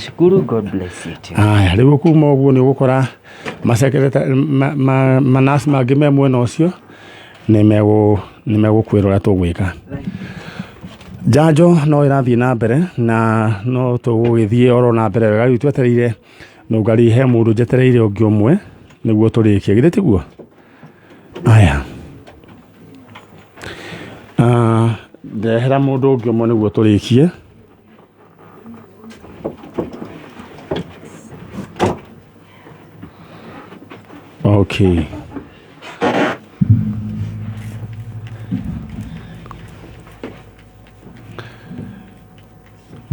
Nishukuru, God bless you too. Aya, rĩu kuma ũguo nĩ ũgũkora manasi mangĩ me mwena ũcio nĩ megũkwĩra ũrĩa tũgwĩka. Njanjo no ĩrathiĩ na mbere na no tũgũgĩthiĩ oro na mbere wega. Rĩu twetereire nũngari, he mũndũ njetereire ũngĩ ũmwe nĩguo tũrĩkie, githĩ tiguo? Aya, ah, ndehera mũndũ ũngĩ ũmwe nĩguo tũrĩkie. Okay.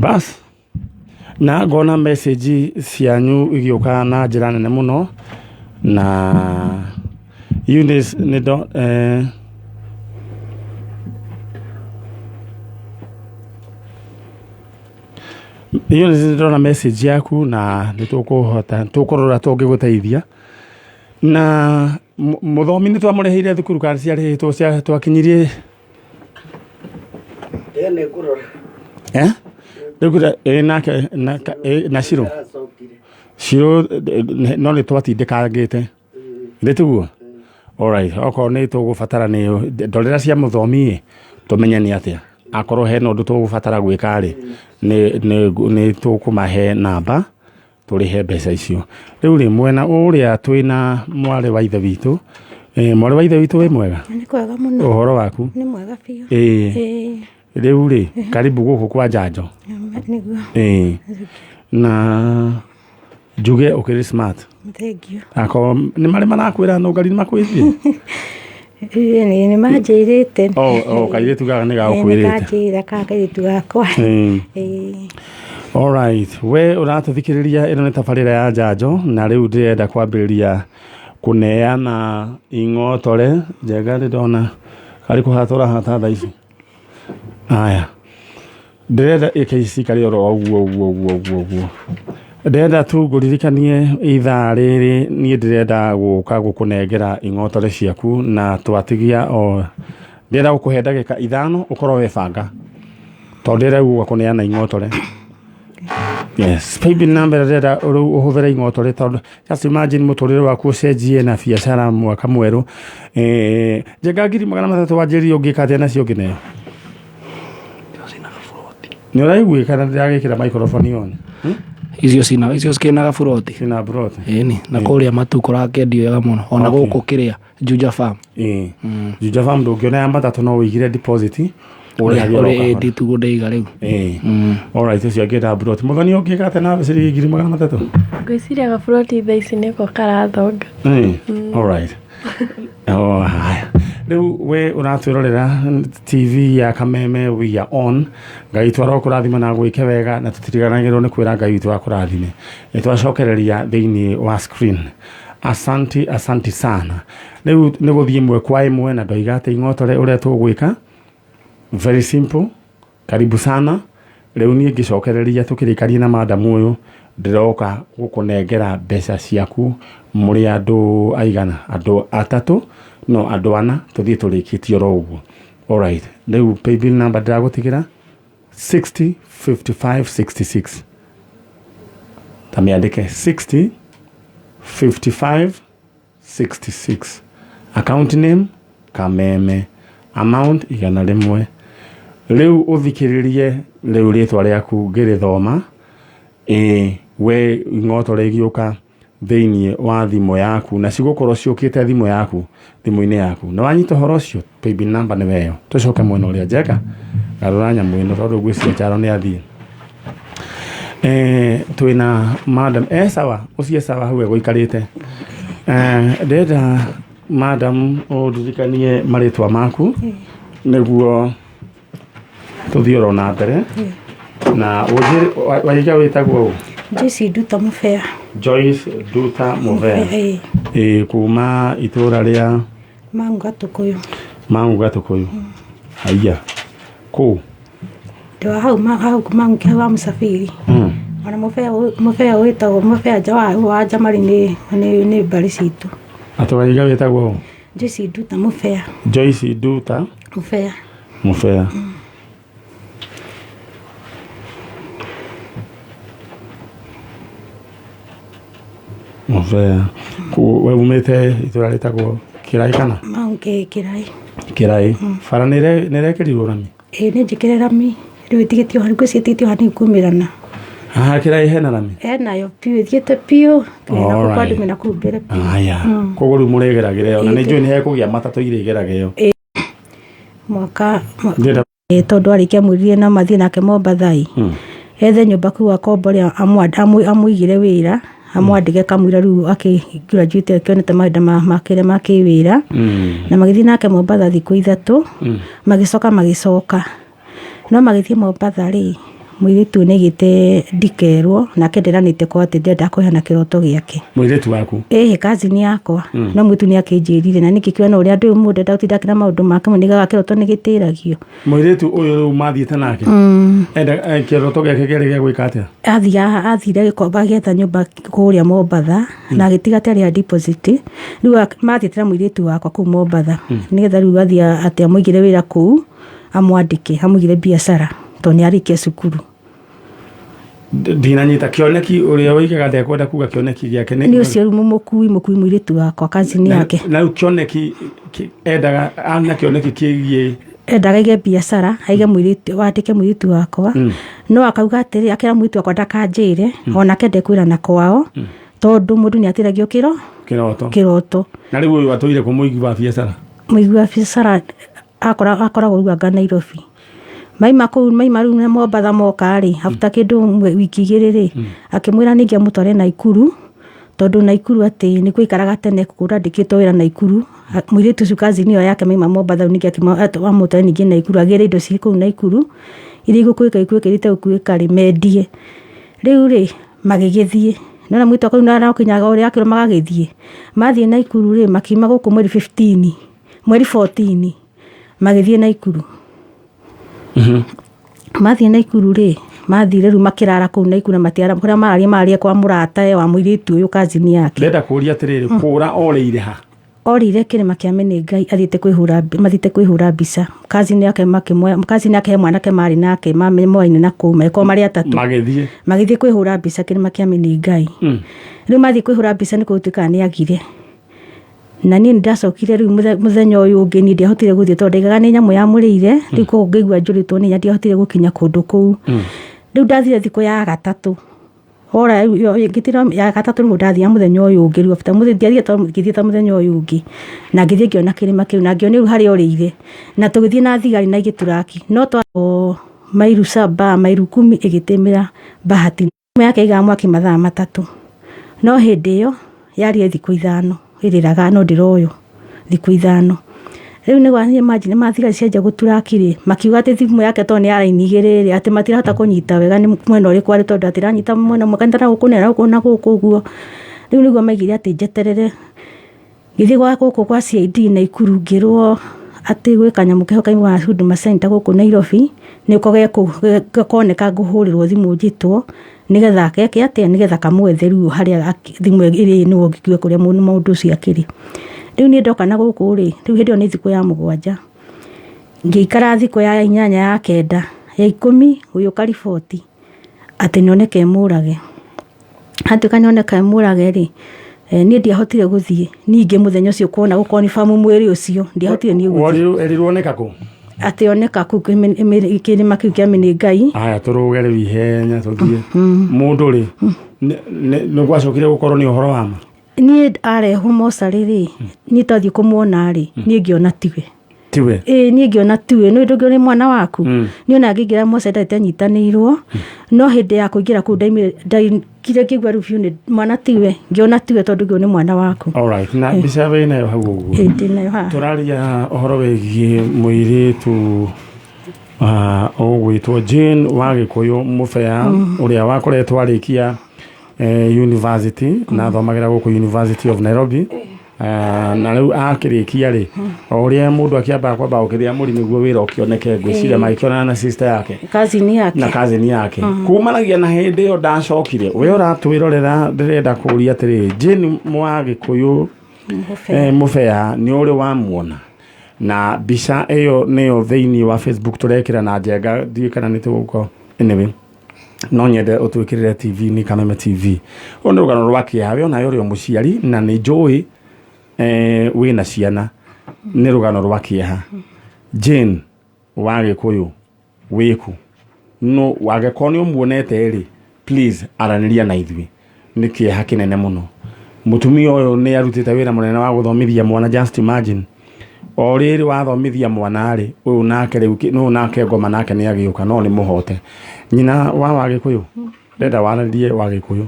Bas na ngona message cianyu igĩũka na njĩra nene mũno na Eunice nĩ ndo eh, Eunice nĩ ndona message yaku na nĩ tũkũhota tũkũrora tũngĩgũteithia na mũthomi nĩ twamũrĩhĩire thukuru kana ciarĩhĩtwo cia twakinyirie. Ĩyo nĩ ngũrora. Eh? Rĩu ĩ nake na, ĩ, na Shiro. Aracokire. Shiro no nĩ twatindĩkangĩte. Nĩ tiguo? Alright, okorwo nĩ tũgũbatara nĩ ndorera cia mũthomi ĩ, tũmenye nĩ atĩa. Akorwo hena ũndũ tũgũbatara gwĩka rĩ, nĩ tũkũmahe namba tũrĩhe mbeca icio. Rĩu rĩ, mwena ũrĩa twĩna mwarĩ wa ithe witũ, mwarĩ wa ithe witũ wĩ mwega? Nĩ kwega mũno. Ũhoro waku? Nĩ mwega biũ. Ĩĩ. Ĩĩ. Rĩu rĩ, karibu gũkũ kwa njanjo. Nĩguo. Ĩĩ. Na njuge ũkĩrĩ smart. Thengiũ. Akorwo nĩ marĩ marakwĩra nũngari nĩ makwĩtie? Ĩĩ nĩ manjĩrĩte. Oh, kairĩtu gaka nĩ gagũkwĩrĩte. Nĩ kanjĩra ka kairĩtu gakwa. Ĩĩ. Ĩĩ. Alright, we ũratũthikĩrĩria ĩno nĩ tabarĩra ya njanjo na rĩu ndĩrenda kwambĩrĩria kũneana ing'otore njega nĩ ndona karĩ kũhata ũrahata thaa ici. Aya, ndĩrenda ĩke cikare oro ũguo ũguo ũguo ũguo ũguo. Ndĩrenda tu ngũririkanie ithaa rĩrĩ niĩ ndĩrenda gũka gũkũnengera ing'otore ciaku na twatigia o ndĩrenda gũkũhe ndagĩka ithano ũkorwo webanga tondũ ndĩrenda gũka kũneana ing'otore. Yes, paybill number ndĩrenda rĩu ũhũthĩre ing'otore tondũ just imagine mũtũrĩre waku ũcenjie na biacara mwaka mwerũ. Njenga 300,000 wanjĩrire ũngĩka atĩa nacio ũngĩneo? Nĩ ũraiguĩka na ndĩragĩkĩra microphone on. Icio cina icio cikĩna gaburoti. Cina buroti. Ĩni na kũrĩa matu kũrakendio wega mũno ona Okay. gũkũ kĩrĩa Juja Farm. Ĩĩ. Juja Farm ndũngĩona ya matatũ no ũigire deposit ũrĩhage oro Ũrĩ kahora. ĩndĩ tugo ndaiga rĩu. Ĩĩ. Alright, ũcio angĩenda buroti. Mũthoni ũngĩka atĩa na ciringi 300,000? Ngwĩciria gaburoti thaa ici nĩko karathonga. Ĩĩ. Alright. Oh, haya. Rĩu we ũratwĩrorera TV ya Kameme we are on. Ngai witũ arokũrathima na gwĩke wega na tũtiriganagĩrwo nĩ kwĩra Ngai witũ akũrathime. Nĩ twacokereria thĩinĩ wa screen. Asanti, asanti sana. Rĩu nĩ gũthiĩ ĩmwe kwa ĩmwe na ndoiga atĩ ing'otore ũrĩa tũgwĩka. Very simple. Karibu sana. Rĩu niĩ ngĩcokereria tũkĩrĩkanie na madam ũyũ ndĩroka gũkũnengera mbeca ciaku mũrĩ andũ aigana? Andũ atatũ no andũ ana tũthiĩ tũrĩkĩtie oro ũguo. Alright, rĩu paybill number ndĩragũtigĩra 60 55 66 ta mĩandĩke 60 55 66 account name Kameme amount 100. Rĩu ũthikĩrĩrie rĩu rĩtwa rĩaku ngĩrĩthoma. Ĩĩ we ing'otore igĩũka thĩinĩ wa thimũ yaku na cigũkorwo ciũkĩte thimũ yaku thimũ-inĩ yaku. Nĩ wanyita ũhoro ũcio? Paybill number nĩ weyo. Tũcoke mwena ũrĩa Njega garũra nyamũ ĩno tondũ ngwĩciria Charo nĩ athiĩ. Twĩna madam e sawa ũcio e sawa hau egũikarĩte. Ndĩrenda madam ũndirikanie marĩtwa maku nĩguo tũthiĩ oro na mbere na ũnjĩre waiga wĩtagwo ũ? Joyce Nduta Mũbea. Joyce Nduta Mũbea. Ĩĩ. Ĩĩ kuma itũra rĩa Mang'u Gatũkũyũ. Mang'u Gatũkũyũ. Haiya. Kũ? Ndĩ wa hau hau Mang'u hau wa Mũsafiri. Ona Mũbea Mũbea wĩtagwo Mũbea nja wa wa Njamari nĩ nĩ mbarĩ citũ. Atĩ waiga wĩtagwo ũ? Joyce Nduta Mũbea. Joyce Nduta Mũbea. Mũbea. Mũbea. We umĩte itũra rĩtagwo Kĩraĩ kana? Maũngĩ Kĩraĩ. Kĩraĩ. Bara nĩ ĩrekĩrirwo rami? Ĩĩ nĩ njĩkĩre rami. Rĩu ĩtigĩtio hau, ngwĩciria ĩtigĩtio hanini kumĩrana. Haha Kĩraĩ hena rami? Henayo biũ, ĩthiĩte biũ. Nginya na kũu kwa Alright. ndume na kũu mbere biũ. Aya. Koguo rĩu mũrĩgeragĩra ĩyo na nĩ njũĩ nĩ hekũgĩa matatũ irĩgeraga ĩyo. Mwaka Ndĩrenda tondũ arĩkia mwĩrire na mathiĩ nake Mombatha ĩ. Ethe nyũmba kũu akombore amũigĩre wĩra amwandĩke kamũira rĩu akĩ graduate akĩonete mahinda makĩrĩa ma kĩwĩra. Na magĩthiĩ nake Mombatha thikũ 3, magĩcoka magĩcoka. No magĩthiĩ Mombatha rĩ, mũirĩtu ũyũ nĩaigĩte ndikerwo, nake nderanĩte kwa atĩ ndĩrenda kũheana kĩroto gĩake. Mũirĩtu waku? Ĩhĩ, cousin yakwa. No mũirĩtu nĩakĩnjĩrire, na ningĩ kĩona ũrĩa andũ mũndũ enda gũtinda akĩra maũndũ make, nĩgega kĩroto nĩgĩtĩragio. Mũirĩtu ũyũ rĩu mathiĩte nake? Enda kĩroto gĩake kĩarĩ gĩa gwĩka atĩa? Athire gĩkomba agĩetha nyũmba kũrĩa Mombatha, na agĩtiga atĩ arĩha deposit. Rĩu mathiĩte na mũirĩtu wakwa kũu Mombatha, nĩgetha rĩu athiĩ atĩ amũigĩre wĩra kũu, amwandĩke, amũigĩre biacara, tondũ nĩarĩkia cukuru. Ndinanyita kĩoneki ũrĩa woigaga ndekwenda kuga kĩoneki gĩake nĩ ũcio rĩu mũkui mũirĩtu wakwa cousin yake. Na rĩu kĩoneki endaga ana kĩoneki kĩgiĩ endaga aige biacara, aige mũirĩtu, wandĩke mũirĩtu wakwa. No akauga atĩrĩ, akĩra mũirĩtu wakwa ndakanjĩre, onake ndekwĩra na kwao, tondũ mũndũ nĩatĩragio kĩroto. Kĩroto. Na rĩu ũyũ atũire kũ mũigi wa biacara? Mũigi wa biacara akoragwo rĩu anga Nairobi. Maima kũu, maima rĩu na Mombatha moka rĩ, after kĩndũ wiki 2 rĩ, akĩmwĩra ningĩ amũtware Naikuru, tondũ Naikuru atĩ nĩkuo aikaraga tene, kũrĩa andĩkĩtwo wĩra Naikuru. Mũirĩtu ũcio cousin ĩyo yake maima Mombatha rĩu ningĩ amũtware ningĩ Naikuru, agĩre indo ciĩ kũu Naikuru, iria igũkuĩka ikuĩke, iria itegũkuĩka rĩ, mendie. Rĩu rĩ, magĩgĩthiĩ. Nĩwona mũirĩtu wakwa rĩu nĩarakinyaga ũrĩa akĩrwo magagĩthiĩ. Mathiĩ Naikuru rĩ, makiuma gũkũ mweri 15, mweri 14, magĩthiĩ Naikuru. Mathiĩ Naikuru rĩ, mathire rĩu makĩrara kũu Naikuru na matiara, kũrĩa mararia mararia kwa mũrata wa mũirĩtu ũyũ cousin yake. Ndĩrenda kũũria atĩrĩrĩ, kũra orĩire ha? Orĩire kĩrĩma kĩa Menengai athiĩte kwĩhũra mathiĩte kwĩhũra mbica. Cousin yake makĩmoya, cousin yake he mwanake marĩ nake, moaine na kũu, magĩkorwo marĩ atatũ. Magĩthiĩ. Magĩthiĩ kwĩhũra mbica kĩrĩma kĩa Menengai. Rĩu mathiĩ kwĩhũra mbica nĩ gũtuĩkaga nĩ agire. Na niĩ nĩndacokire rĩu mũthenya ũyũ ũngĩ niĩ ndiahotire gũthiĩ tondũ ndaigaga nĩ nyamũ yamũrĩire, rĩu koguo ngĩigua njũrĩtwo nĩ hinya ndiahotire gũkinya kũndũ kũu. Rĩu ndathire thikũ ya gatatũ. Ora ngĩtira ya gatatũ rĩu ndathiĩ mũthenya ũyũ ũngĩ rĩu after mũthenya ndiathire tondũ ngĩthiĩ ta mũthenya ũyũ ũngĩ. Na ngĩthiĩ ngĩona kĩrĩma kĩu na ngĩona rĩu harĩa ũrĩire. Na tũgĩthiĩ na thigari na igĩturaki. No twa mairu 7, mairu 10 ĩgĩtĩmĩra Bahati. Thimũ yake ĩigaga mwaki mathaa 3. No hĩndĩ ĩyo yarĩ thikũ 5 ĩrĩraga no ndĩroywo thikũ 5. Rĩu nĩ wa imagine mathigari cianjia gũturaki rĩ, makiuga atĩ thimũ yake tondũ nĩ ya raini 2 rĩ, atĩ matirahota kũnyita wega nĩ mwena ũrĩkũ arĩ tondũ atiranyita mwena ũmwe kanitha na gũkũ na gũkũ na gũkũ ũguo. Rĩu nĩguo maigire atĩ njeterere. Ngĩthiĩ gwa gũkũ kwa CID Naikuru ngĩrwo atĩ gwĩ kanyamũ keho kaimaga Huduma Center gũkũ Nairobi, nĩko gekoneka ngũhũrĩrwo thimũ njĩtwo, nĩgetha geke atĩa, nĩgetha kamwethe rĩu harĩa thimũ ĩrĩ nĩguo ngĩkiuge kũrĩa mũndũ ũcio akĩrĩ. Rĩu niĩ ndoka na gũkũ rĩ, rĩu hĩndĩ ĩyo nĩ thikũ ya 7. Ngĩikara thikũ ya 8 ya 9, ya 10 gũgĩũka riboti atĩ nĩoneka e mũrage. Atuĩka nĩoneka e mũrage rĩ, niĩ ndiahotire gũthiĩ ningĩ mũthenya ũcio kuona gũkonifirm mwĩrĩ ũcio, ndiahotire niĩ gũthiĩ. Erirwo oneka kũ? Atĩ oneka kũu kĩrĩma kĩu kĩa Menengai. Aya, tũrũge rĩu ihenya tũthiĩ. Mũndũ rĩ, nĩ gwacokire gũkorwo nĩ ũhoro wa ma? Niĩ arehwo mocarĩ rĩ, niĩ twathiĩ kũmuona rĩ, niĩ ngĩona tiwe. Tiwe? Ĩĩ, niĩ ngĩona tiwe. Nĩ ũndũ nĩ mwana waku. Niĩ ona ngĩingĩra mocarĩ ndarĩ nyitanĩirwo, no hĩndĩ ya kũingĩra kũu ndaimire, ndaingire ngĩigua rĩu biũ nĩ mwana tiwe, ngĩona tiwe tondũ ngĩona nĩ mwana waku. Alright, na mbica wĩ nayo hau ũguo. Ĩĩ, ndĩ nayo haha. Tũraria ũhoro wĩgiĩ mũirĩtu ũgwĩtwo Jane wa Gĩkũyũ Mũbea, ũrĩa wakoretwo arĩkia university, na athomagĩra gũkũ University of Nairobi. Na rĩu akĩrĩkia rĩ, o ũrĩa mũndũ akĩambaga kwamba gũkĩrĩa mũri nĩguo wĩra ũkĩoneke, ngwĩciria magĩkĩonana na sister yake. Cousin yake. Na cousin yake. Kumanagia na hĩndĩ ĩyo ndacokire, we ũratwĩrorera ndĩrenda kũũria atĩrĩrĩ, Jane wa Gĩkũyũ Mũbea nĩ ũrĩ wamuona? Na mbica ĩyo nĩyo thĩinĩ wa Facebook tũrekĩra na njenga, ndiũĩ kana nĩ tũgũkorwo. Anyway, No nyende ũtwĩkĩrĩre TV nĩ Kameme TV. Ũyũ nĩ rũgano rwa kĩeha, we onawe ũrĩ o mũciari na nĩ njũĩ wĩna ciana. Nĩ rũgano rwa kĩeha. Jane wa Gĩkũyũ wĩkũ? No wangĩkorwo nĩ ũmuonete rĩ, please aranĩria na ithuĩ. Nĩ kĩeha kĩnene mũno. Mũtumia ũyũ nĩ arutĩte wĩra mũnene wa gũthomithia mwana, just imagine. O rĩrĩ wathomithia mwana rĩ, ũyũ nake rĩu ũyũ nake ngoma nake nĩ agĩũka no nĩ mũhote. Nyina wa Wagĩkũyũ, ndĩrenda warĩrie Wagĩkũyũ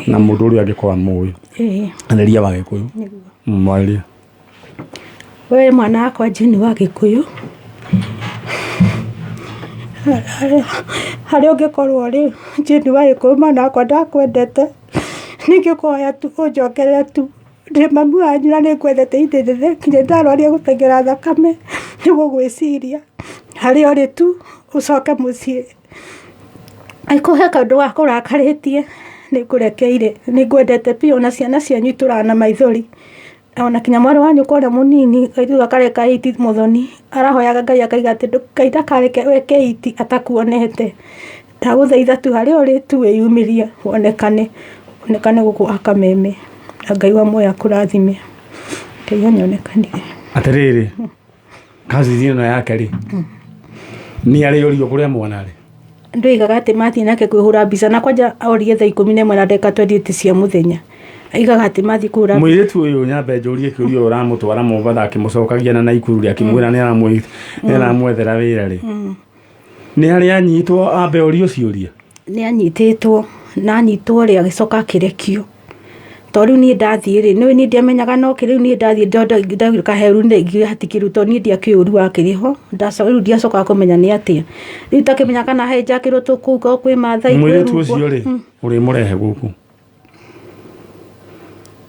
na mũndũ ũrĩa angĩkorwo amũĩ. Ĩĩ. Arĩria Wagĩkũyũ. Nĩguo. Mwarĩrie. We mwana wakwa Jane wa Gĩkũyũ, harĩa ũngĩkorwo rĩ, Jane wa Gĩkũyũ mwana wakwa ndakwendete, ningĩkũhoya tu ũnjokerere tu, ndĩ mami wanyu na nĩngwendete inene nginya ndarwaria gũteng'era thakame nĩ gũgwĩciria, harĩa ũrĩ tu ũcoke mũciĩ. Angĩkorwo he kaũndũ gakũrakarĩtie nĩngũrekeire, nĩngwendete biũ ona ciana cianyu itũraga na maithori. Ona kinya mwarĩ wa nyũkwa ũrĩa mũnini kairĩtu gaka kareka ĩiti mũthoni arahoyaga Ngai akaiga atĩ Ngai ndakareke weke ĩiti atakuonete. Ndagũthaitha tu harĩa ũrĩ tu wĩyumĩrie wonekane, wonekane gũkũ Akameme na Ngai wa muoyo akũrathime. Ngai anyonekanire. Atĩrĩrĩ, cousin ĩno yake rĩ, nĩ arĩ orio kũrĩa mwana rĩ? Ndoigaga atĩ mathiĩ nake kwĩhũra mbica na kwanja orie thaa 11 na ndagĩka 28 cia mũthenya. Aigaga atĩ mathiĩ kũhũra mbica. Mũirĩtu ũyũ nyambe njũrie kĩũria ũyũ ũramũtwara Mombatha akĩmũcokagia na Naikuru rĩ, akĩmwĩra nĩ aramwethera wĩra rĩ, nĩ arĩ anyitwo ambe orio ciũria? Nĩ anyitĩtwo na anyitwo rĩ agĩcoka akĩrekio. Tondũ rĩu niĩ ndathiĩ rĩ, nĩũĩ niĩ ndiamenyaga no kĩ rĩu niĩ ndathiĩ ndagĩũka heru rĩngĩ hatikĩrĩ tondũ niĩ ndiakĩũĩ ũru wakĩrĩ ho. Rĩu ndiacokaga kũmenya nĩ atĩa. Rĩu itakĩmenya kana he njakĩrwo kũu kwĩ Maathai kwĩ Mũirĩtu Rukwa. ũcio rĩ, ũrĩmũrehe gũkũ.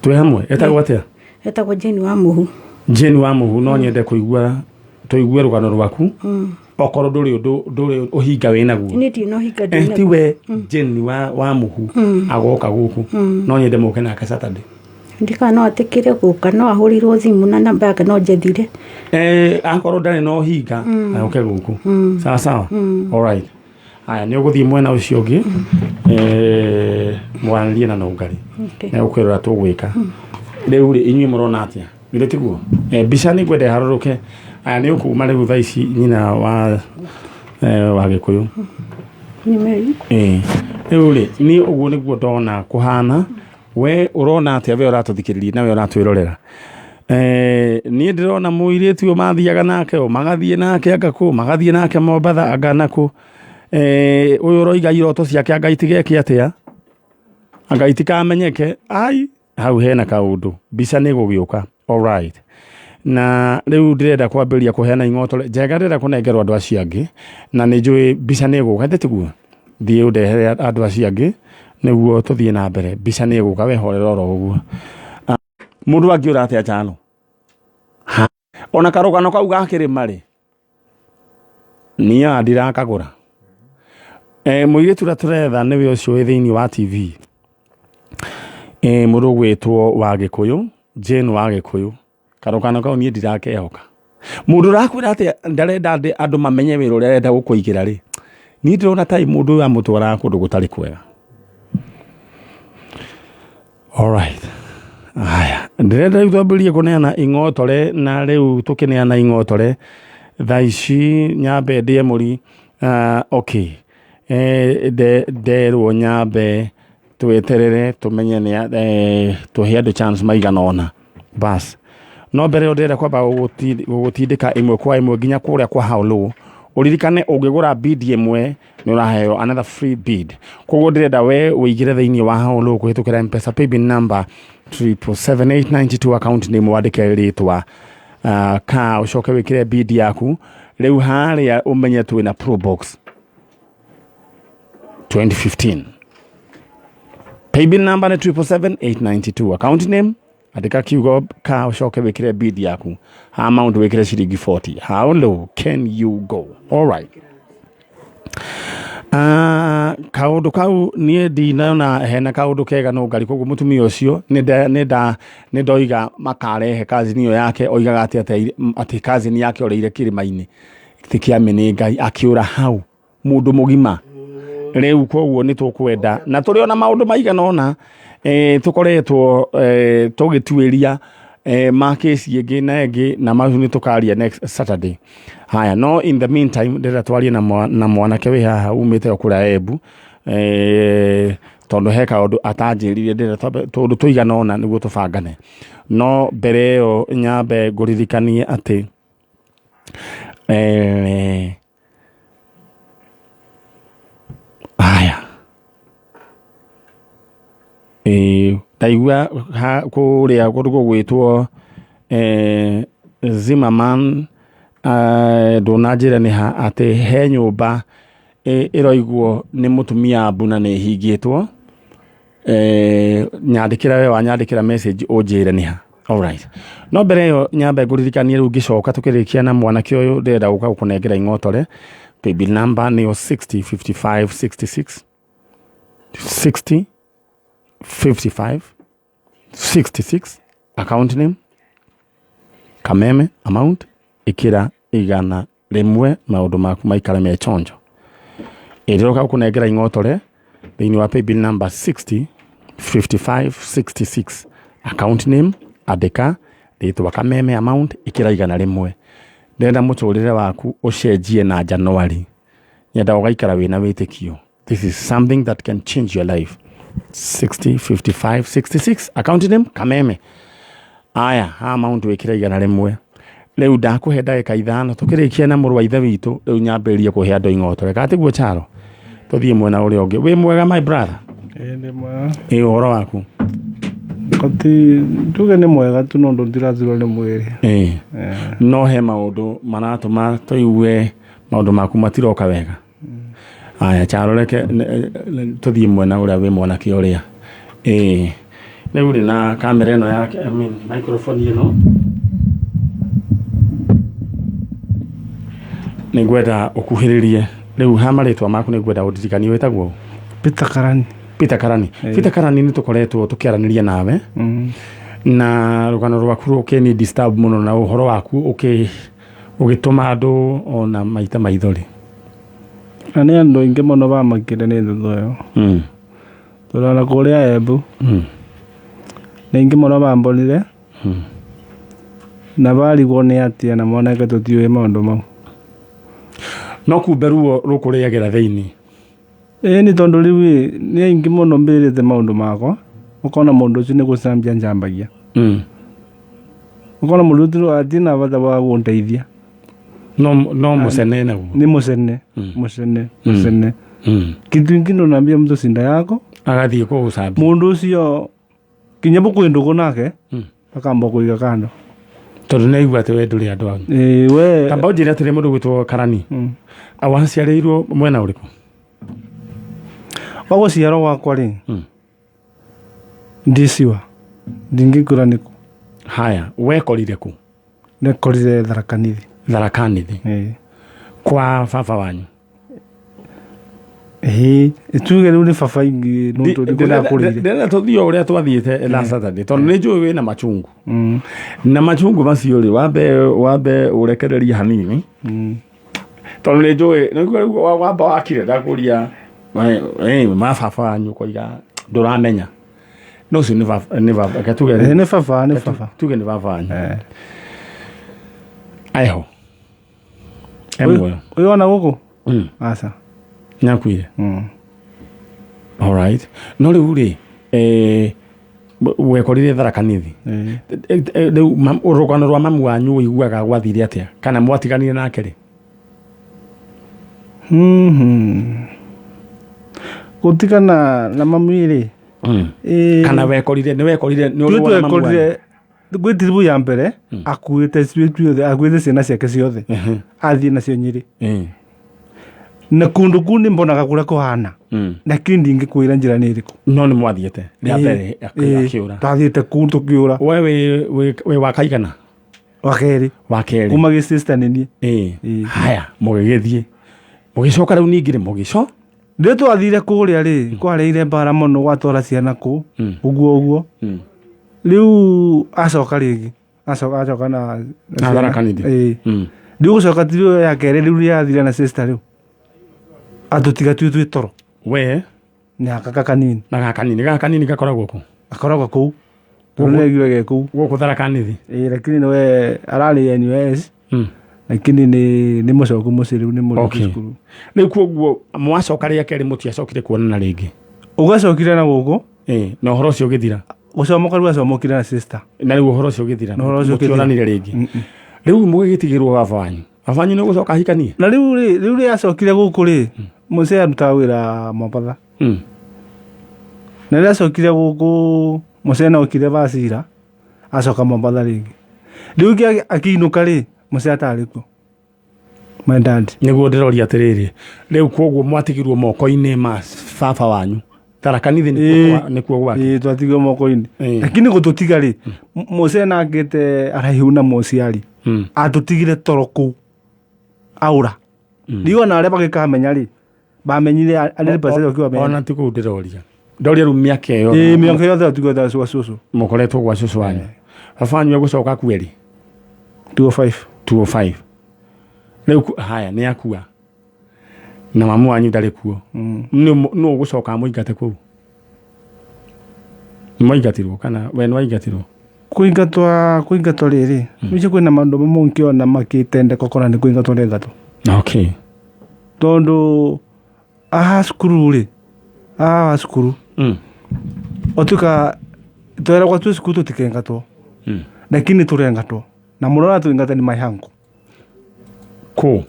Twĩ hamwe, etagwo atĩa? Etagwo Jane wa Mũhu. Jane wa Mũhu, no nyende kũigua tũigue rũgano rwaku. Okorwo ndũrĩ ũndũ ndũrĩ ũhinga wĩ naguo. Niĩ ndirĩ na ũhinga ndĩ Ti naguo. we Jane wa Mũhu agoka gũkũ. No nyende mũke nake Saturday. Ndikana no atĩkĩre gũka no ahũrĩrwo thimũ na namba yake no njethire. Akorwo ndarĩ na ũhinga oke gũkũ. Sawa sawa. All right. Aya nĩ ũgũthiĩ mwena ũcio ũngĩ mwaranĩrie na Nũngari. Okay. Nĩ gũkwĩrora tũgwĩka. Rĩu rĩ inyuĩ mũrona atĩa? Githĩ tiguo? Mbica nĩ ngwenda ĩharũrũke. Aya nĩ ũkuma rĩu thaa ici nyina wa wa Gĩkũyũ. Nĩ Mary. Rĩu rĩ niĩ ũguo nĩguo ndona kũhana. We ũrona atĩa we ũratũthikĩrĩria na we ũratwĩrorera? Niĩ ndĩrona mũirĩtu ũyũ mathiaga nake o magathiĩ nake anga kũ, magathiĩ nake Mombatha anga nakũ. Ũyũ ũroiga iroto ciake anga itigeke atĩa? Anga itikamenyeke. Ai, hau hena kaũndũ. Mbica nĩ ĩgũgĩũka. All right. Na rĩu ndĩrenda kwambĩrĩria kũheana ing'otore njega, ndĩrenda kũnengerwo andũ acio angĩ na nĩ njũĩ mbica nĩ ĩgũka, ĩndĩ tiguo? Thiĩ ũndehere andũ acio angĩ nĩguo tũthiĩ na mbere. Mbica nĩ ĩgũka, we horera oro ũguo. Mũndũ angĩũra atĩa njano? Ona karũgano kau ga kĩrĩma rĩ, niĩ ndirakagũra. Mũirĩtu ũrĩa tũretha nĩwe ũcio wĩ thĩinĩ wa TV. Mũndũ ũgwĩtwo wa Gĩkũyũ, Jane wa Gĩkũyũ. Karũgano kau niĩ ndirakehoka. Mũndũ ũrakwĩra atĩ ndarenda andũ mamenye wĩra ũrĩa arenda gũkũigĩra rĩ, niĩ ndĩrona ta mũndũ ũyũ amũtwaraga kũndũ gũtarĩ kwega. All right. Aya, ndĩrenda rĩu twambĩrĩrie kũneana ing'otore na rĩu tũkĩneana ing'otore thaa ici nyambe ndĩe mũri. Okay. Nderwo nyambe tweterere tũmenye nĩ tũhe andũ chance maigana ũna. Bas. No mbere ĩyo ndĩrenda kwamba gũgũtindĩka ĩmwe kwa ĩmwe nginya kũrĩa kwa How Low. Ũririkane ũngĩgũra bid ĩmwe nĩ ũraheo another free bid. Koguo ndĩrenda we ũingĩre thĩinĩ wa How Low kũhĩtũkĩra M-Pesa paybill number 777892 account name wandĩke rĩtwa ka ũcoke wĩkĩre bid yaku. Rĩu harĩa ũmenye twĩna Probox 2015. Paybill number nĩ 777892 account name andĩka kiugo ka ũcoke wĩkĩre bid yaku. Amount wĩkĩre ciringi 40. How low can you go? All right. Kaũndũ kau niĩ ndinona hena kaũndũ kega no ngari koguo mũtumia ũcio nĩ ndoiga makarehe cousin ĩyo yake oigaga atĩ atĩ cousin yake orĩire kĩrĩma-inĩ gĩtĩ kĩa Mĩnĩ Ngai akĩũra hau mũndũ mũgima Rĩu koguo nĩ tũkwenda na tũrĩ ona maũndũ maigana ũna tũkoretwo tũgĩtuĩria ma kesi ĩngĩ na ĩngĩ, na mau nĩ tũkaria next Saturday. Haya, no in the meantime ndĩrenda twarie na mwanake wĩ haha umĩte o kũrĩa Embu, tondũ he kaũndũ atanjĩrire, ndĩrenda twambe tũndũ tũigana ũna nĩguo tũbangane. No mbere ĩyo nyambe ngũririkanie atĩ haya, ndaigua kũrĩa kũndũ gũgwĩtwo Zimmerman, ndũnanjĩra nĩ ha, atĩ he nyũmba ĩroigwo nĩ mũtumia Ambu na nĩ ĩhingĩtwo. Nyandĩkĩra, we wanyandĩkĩra message ũnjĩre nĩ ha. Alright. No mbere ĩyo nyambe ngũririkanie, rĩu ngĩcoka tũkĩrĩkia na mwanake ũyũ, ndĩrenda gũka gũkũnengera ing'otore. Paybill number nĩyo 60 55 66, 60 55 66, account name Kameme, amount ĩkĩra 100, maũndũ maku maikare me chonjo. Ĩndĩroka gũkũnengera ing'otore thĩinĩ wa paybill number 60 55 66, account name andĩka rĩtwa Kameme, amount ĩkĩra 100. Ndĩrenda mũtũrĩre waku ũcenjie na January, nyenda ũgaikara wĩna wĩtĩkio. This is something that can change your life. 60 55 66, account name Kameme. Aya, amount wĩkĩra 100. Rĩu ndakũhe ndagĩka 5 tũkĩrĩkia na mũrũ wa ithe witũ, rĩu nyambĩrĩrie kũhe andũ ing'otore katiguo. Charo, tũthiĩ mwena ũrĩa ũngĩ. Wĩ mwega, my brother? Ĩĩ, nĩ mwega. Ĩ ũhoro waku? Koti tuge nĩ mwega tu, no ndirathirwo nĩ mwĩrĩ. Ĩ no he maũndũ maratũma tũigue maũndũ maku matiroka wega. Aya, Charo, reke tũthiĩ mwena ũrĩa wĩ mwanake ũrĩa. Ĩ rĩu rĩ na kamera ĩno yake, I mean, microphone ĩno, nĩ ngwenda ũkuhĩrĩrie rĩu ha marĩtwa maku. Nĩ ngwenda ũndirikanie wĩtagwo ũ? Peter Karani. Peter Karani. Peter Karani, nĩ tũkoretwo tũkĩaranĩria nawe na rũgano rwaku rũkĩni disturb mũno, na ũhoro waku ũgĩtũma andũ ona maita maithori. Na nĩ andũ aingĩ mũno bamakire nĩ thutha ũyũ. Tondũ ona kũrĩa Embu nĩ aingĩ mũno bambonire na barigwo nĩ atĩa na moneke tũtiũĩ maũndũ mau. No kumbe ruo rũkũrĩagĩra thĩinĩ. Ĩĩ, nĩ tondũ rĩu ĩ, nĩ aingĩ mũno mbĩrĩte maũndũ makwa, ũkona mũndũ ũcio nĩ gũcambia njambagia. Ũkona mũndũ ũcio atirĩ na bata wa gũndeithia. No mũcene naguo. Nĩ mũcene, mũcene, mũcene. Kitu ingine unaambia mtu sinda yako. Agathiĩ kũgũcambia. Mũndũ ũcio kinya mũkwĩ ndũgũ nake akamba kũiga kando. Tondũ nĩ aigua atĩ we ndũrĩ andũ anyu. Ĩĩ, we. Tamba ũnjĩre atĩrĩ, mũndũ gwĩtwo Karani, waciarĩirwo mwena ũrĩkũ? Wa gũciarwo gwakwa rĩ, ndiciwa ndingĩkwĩra nĩkũ. Haya, wekorire kũ? Nekorire Tharaka-Nithi. Tharaka-Nithi? Ĩĩ. Kwa baba wanyu? Ĩĩ, tuge rĩu nĩ baba ingĩ nĩ ũndũ ndakũrĩire. Ndĩrenda tũthiĩ o ũrĩa twathiĩte last Saturday, tondũ nĩ njũĩ wĩna machungu, na machungu macio rĩ, wambe ũrekererie hanini, tondũ nĩ njũĩ nĩguo rĩu wamba wakire ndakũria ma baba wanyu ũkoiga ndũramenya, no ũcio nĩ baba, nĩ baba. Reke tuge. Ĩĩ, nĩ baba, nĩ baba. Tuge nĩ baba wanyu. Eh. Eho e muoyo? Ũyũ ona gũkũ? Aca. Nyakuire. Alright, no rĩu rĩ, wekorire Tharaka Nithi. Ĩĩ. Rĩu rũgano rwa mamu wanyu ũiguaga gwathire atĩa, kana mwatiganire nake rĩ? Gũtigana na mami rĩ, ĩĩ, Kana wekorire, nĩ wekorire nĩ ithuĩ ũrĩ wona mamu wanyu? twekorire gwĩ tiribu ya mbere akuĩte ciothe, akuĩte ciana ciake ciothe, athiĩ nacio Nyĩrĩ. Na kũndũ kũu nĩ mbonaga kũrĩa kũhana, lakini ndingĩkwĩra njĩra nĩ ĩrĩkũ. No nĩ mwathiĩte rĩa mbere akĩũra? Twathiĩte kũu tũkĩũra. We wĩ wa kaigana? Wa kerĩ. Wa kerĩ. Kuma gĩ sister nĩ niĩ. Ĩĩ. Ĩĩ. Haya, mũgĩgĩthiĩ, mũgĩcoka rĩu ningĩ rĩ, mũgĩco Rĩrĩa twathire kũrĩa rĩ, kwarĩire mbara mũno, gwatwara ciana kũ ũguo ũguo. Rĩu acoka rĩngĩ, acoka na Na Tharaka Nithi? Ĩĩ. Rĩu gũcoka tiribu ya kerĩ rĩu yathire na sister, rĩu atũtiga twĩ toro. We Na gaka kanini. Na gaka kanini, gaka kanini gakoragwo kũ? Gakoragwo kũu. Tondũ nĩ ge kũu. Gũkũ Tharaka Nithi. Ĩĩ, lakini nĩwe ararĩ NUS. Lakini nĩ mũcoku mũciĩ rĩu, nĩ mũrĩku cukuru. Rĩu koguo mwacoka rĩa kerĩ mũtiacokire kuonana rĩngĩ? Ũgacokire na gũkũ. Ĩĩ, na ũhoro ũcio ũgĩthira. Gũcomoka rĩu acomokire na sister. Na rĩu ũhoro ũcio ũgĩthira. Na ũhoro ũcio ũgĩthira. Mũtionanire rĩngĩ. Rĩu mũgĩgĩtigĩrwo baba wanyu. Baba wanyu nĩ gũcoka ahikanie? Na rĩu rĩ, rĩu rĩ acokire gũkũ rĩ, mũcee arutaga wĩra Mombatha. Na rĩrĩa acokire gũkũ, mũcee no okire Bacira, acoka Mombatha rĩngĩ. Rĩu ũngĩ akĩinũka rĩ, mũcee atarĩ kuo. My dad. Nĩguo ndĩroria atĩrĩrĩ, rĩu koguo mwatigirwo moko-inĩ ma baba wanyu Tharaka Nithi nĩkuo gwake? Ĩĩ, twatigirwo moko-inĩ. Lakini gũtũtiga rĩ, mũcee nangĩte araihu na mũciari. Atũtigire toro kũu. Aũra. Rĩu ona arĩa magĩkamenya rĩ, bamenyire arĩ percent ũkiwa menya. Ona ti kũu ndĩroria. Ndoria rĩu mĩaka ĩyo. Ĩĩ, mĩaka yothe atigwo tha cwa cũcũ. Mũkoretwo gwa cũcũ wanyu. Baba wanyu egũcoka kweri? 205. 205. Rĩu haya nĩ akua. Na mamu wanyu ndarĩ kuo. Nũ ũgũcoka amũingate kũu? Nĩ mwaingatirwo kana we nĩ waingatirwo? Kũingatwo rĩrĩ, nĩcio kwĩna maũndũ mamwe ũngĩona makĩtendeka ũkona nĩ kũingatwo ũraingatwo. Tondũ haha cukuru rĩ, haha cukuru ũtuĩka tweragwo twĩ cukuru tũtikaingatwo. Lakini tũrengatwo. Na mũno ũrĩa tũingata nĩ my uncle. Kũ?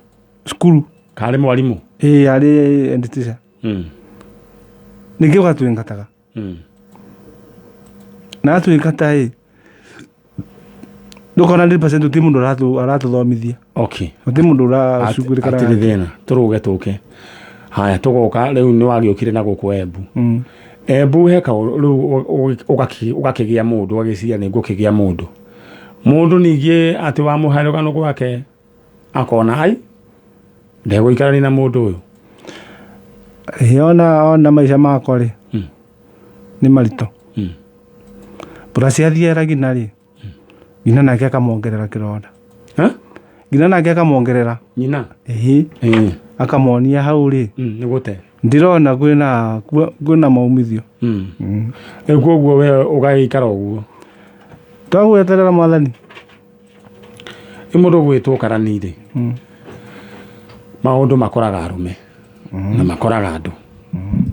Cukuru. Karĩ mwarimũ? Ĩĩ, arĩ head teacher. Ningĩ ũgatũingataga. Na atũingata ĩ, ndũkona 100% gũtirĩ mũndũ aratũthomithia. Gũtirĩ mũndũ ũracugurĩka. Hatirĩ thĩna, tũrũge tũke. Haya, tũgoka rĩu nĩ wagĩũkire na gũkũ Embu. Embu he kaũndũ rĩu ũgakĩgĩa mũndũ, ũgagĩciria nĩ ngũkĩgĩa mũndũ. Mũndũ ningĩ atĩ wamũhe rũgano gwake akona ai ndegũikarania na mũndũ ũyũ. Ĩĩ, ona maica makwa rĩ, nĩ maritũ. Mbura ciathiera nginya rĩ, nginya nake akamongerera kĩronda. Nginya nake akamongerera. Nyina? Ĩĩ. Akamonia hau rĩ. Nĩ gũte. Ndĩrona kwĩna maumithio. Rĩu koguo we ũgagĩikara ũguo. Twagweterera mwathani. Nĩ mũndũ ũgwĩtwo Karani rĩ, maũndũ makoraga arũme na makoraga andũ,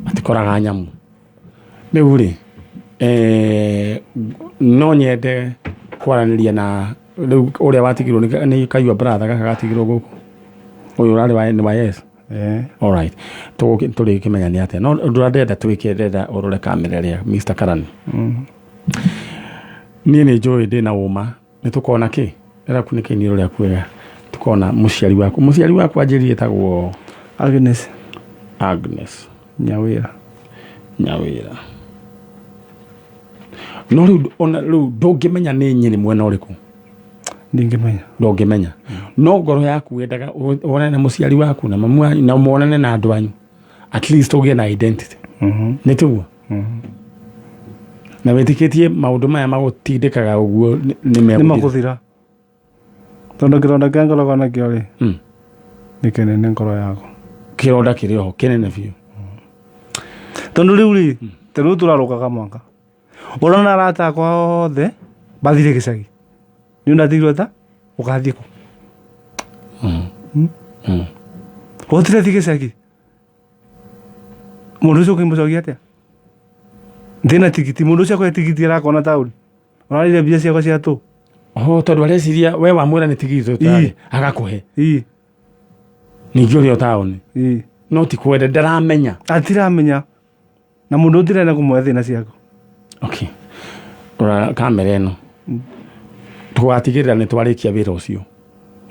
matikoraga nyamũ. Rĩu rĩ, no nyende kwaranĩria na rĩu ũrĩa watigirwo nĩ Kayua brother gaka gatigirwo gũkũ. Ũyũ ũrarĩ nĩ wa yes. All right. Tũrĩkĩmenya nĩ atĩa. No ũndũ ũrĩa ndĩrenda twĩke, ndĩrenda ũrore kamera ĩrĩa Mr. Karani. Niĩ nĩ njũĩ ndĩna ũma nĩ tũkona kĩ? Ndĩrenda kunĩka iniũrũ rĩaku wega. Tũkona mũciari waku. Mũciari waku anjĩrire etagwo Agnes. Agnes Nyawĩra. Nyawĩra. No rĩu ona rĩu ndũngĩmenya nĩ nyĩrĩ mwena ũrĩkũ. Ndingĩmenya. Ndũngĩmenya. No ngoro yaku yendaga wonane na mũciari waku na mamu wanyu na muonane na andũ anyu. At least ũgĩe na identity. Nĩ tiguo? Na wĩtĩkĩtie maũndũ maya magũtindĩkaga ũguo nĩ Nĩ megũthira? makũthira. Tondũ kĩronda kĩa ngoragwo nakĩo rĩ, nĩ kĩnene ngoro yakwa. Kĩronda kĩrĩ oho kĩnene biũ. Tondũ rĩu rĩ, ta rĩu tũrarũkaga mwaka. Ũrona arata akwa othe bathire gĩcagi. Nĩ ndatigirwo ta ũgathiĩ kũ? Gũtirĩ thi gĩcagi. Mũndũ ũcio ũkĩmũcokia atĩa? Ndĩna tigiti, mũndũ ũcio akũhe tigiti arakona taũni. Ũrarĩire mbia ciakwa cia tũ. Oh, tondũ areciria we wamwĩra nĩ tigiti ũtarĩ, agakũhe. Ningĩ ũrĩ o taũni. No ti kwenda, ndaramenya. Atiramenya. Na mũndũ ũtirenda kũmũhe thĩna ciaku. Okay. Rora kamera ĩno. Tũgatigĩrĩra nĩ twarĩkia wĩra ũcio.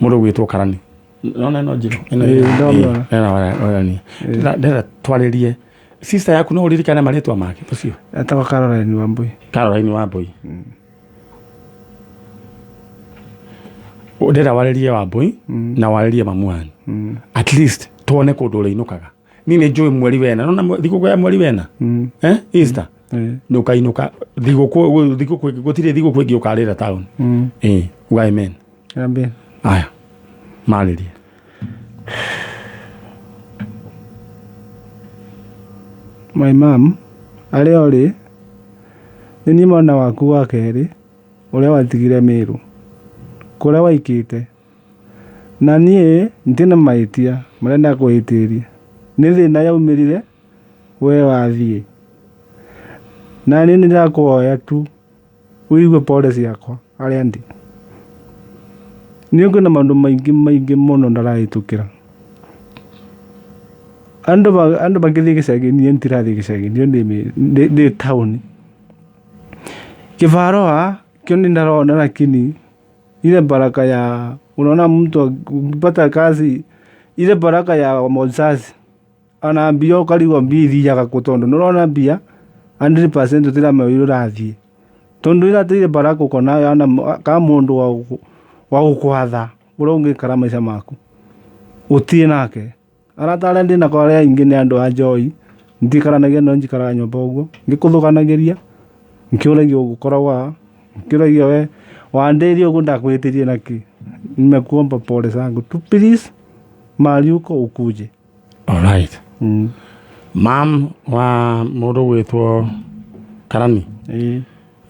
Mũndũ ũgwĩtwo Karani. Nona ĩno njĩra. Ĩno Ĩĩ, ndona. ĩno. Ndĩrenda twarĩrie. Sister yaku no ũririkane marĩtwa make ũcio? Etagwo Caroline Wambui. Caroline Wambui. Ndĩrenda warĩrie Wambui na warĩrie mamu wanyu. At least tuone kũndũ ũrĩinũkaga. Niĩ nĩ njũĩ mweri wena. Nona thigũkũ ya mweri wena? Easter. Nĩ ũkainũka thigũkũ, thigũkũ gũtirĩ thigũkũ ĩngĩ ũkarĩra taũni. Ĩĩ, uga amen. Amen. Aya. Marĩrie. My mom, arĩa ũrĩ, nĩ niĩ mwana waku wa kerĩ ũrĩa watigire Mĩrũ, kũrĩa waikĩte. Na niĩ ndirĩ na mahĩtia marĩa ndakũhĩtĩirie. Nĩ thĩna yaumĩrire we wathiĩ. Na niĩ nĩndĩrakũhoya tu ũigue pole ciakwa harĩa ndĩ. Niĩ kwĩna maũndũ maingĩ maingĩ mũno ndarahĩtũkĩra. Andũ andũ magĩthiĩ gĩcagi niĩ ndirathiĩ gĩcagi niĩ ndĩ taũni. Kĩbarũa kĩo nĩ ndarona lakini ile baraka ya unaona mtu akipata kazi ile baraka ya mzazi anaambia ũkarigwo mbia ithiaga kũ tondũ nĩũrona mbia 100% ũtiramenya ũrĩa ũrathiĩ tondũ ĩra ile baraka uko nayo ana ka mũndũ wa gũkwatha ũrĩa ũngĩikara maica maku ũtirĩ nake. Arata arĩa ndĩ nako arĩa aingĩ nĩ andũ a njoi ndikaranagia nao njikaraga nyũmba ũguo ngĩkũthũkanagĩria ngĩũragia ũgũkoragwo ha ngĩũragia we wandĩrie ũguo ndakwĩhĩtĩrie nakĩ. Nimekuomba pole zangu tu please mahali uko ukuje. Alright. Mam wa mũndũ gwĩtwo Karani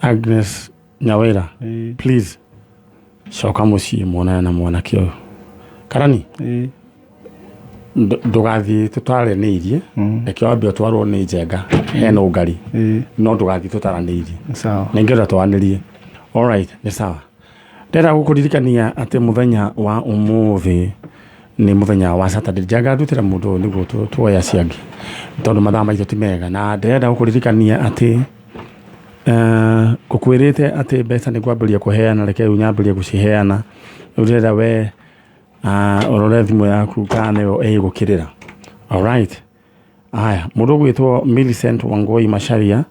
Agnes Nyawĩra, please coka mũciĩ muonane na mwanake ũyũ. Karani, ndũgathiĩ tũtaranĩirie, reke wambe ũtwarwo nĩ Njenga hena ũngari, no ndũgathiĩ tũtaranĩirie. Sawa. Na ingĩenda twaranĩrie. Alright, nĩ sawa. Ndĩrenda gũkũririkania atĩ mũthenya wa ũmũthĩ nĩ mũthenya wa Saturday. Njenga ndutĩra mũndũ ũyũ nĩguo tuoye acio angĩ tondũ mathaa maitũ ti mega, na ndĩrenda gũkũririkania atĩ ngũkwĩrĩte atĩ mbeca nĩ ngwambĩrĩria kũheana, reke rĩu nyambĩrĩrie gũciheana. Rĩu ndĩrenda we ũrore thimũ yaku kana nĩyo ĩgũkĩrĩra. Alright. Aya, mũndũ ũgwĩtwo Millicent Wangui Macharia,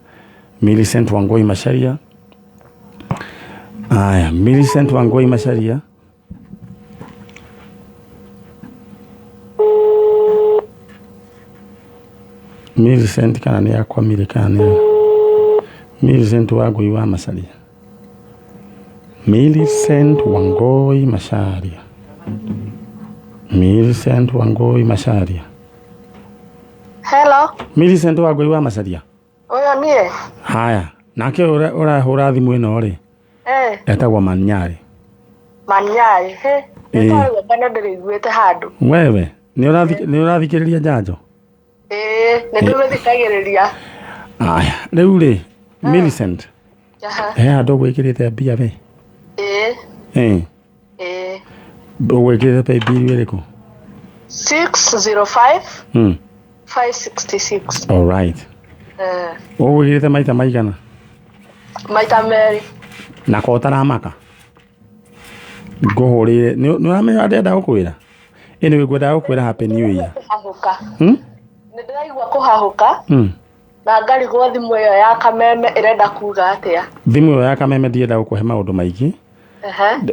Millicent Wangui Macharia. Aya, Millicent Wangui Macharia. Millicent kana nĩ akwamire kana nĩ Millicent Wangui wa Macharia. Millicent Wangui Macharia. Millicent Wangui Macharia. Hello, Millicent Wangui wa Macharia. ũyũ niĩ. Haya, nake ũrahũra thimũ ĩno rĩ etagwo Manyari. Manyari, he. Nĩ nĩ ndĩrĩiguĩte handũ. Wewe nĩ ũrathikĩrĩria njanjo? Ĩĩ, nĩ ndĩmĩthikagĩrĩria. Aya, rĩu rĩ Millicent, he handũ ũgwĩkĩrĩte mbia we? Ĩĩ. Ĩĩ. Ĩĩ. Ũgwĩkĩrĩte pay bill ĩrĩkũ? 605 566. All right. Ũgwĩkĩrĩte maita maigana? Maita merĩ. Na ko ũtaramaka? Ngũhũrĩre, nĩ ũramenya ndĩrenda gũkwĩra? Anyway, ngwendaga gũkwĩra happy new year. Kũhahũka. Nĩ ndĩraigua kũhahũka. Na ngarigwo thimũ ĩyo ya kameme ĩrenda kuga atĩa. Thimũ ĩyo ya kameme ndienda gũkũhe maũndũ maingĩ.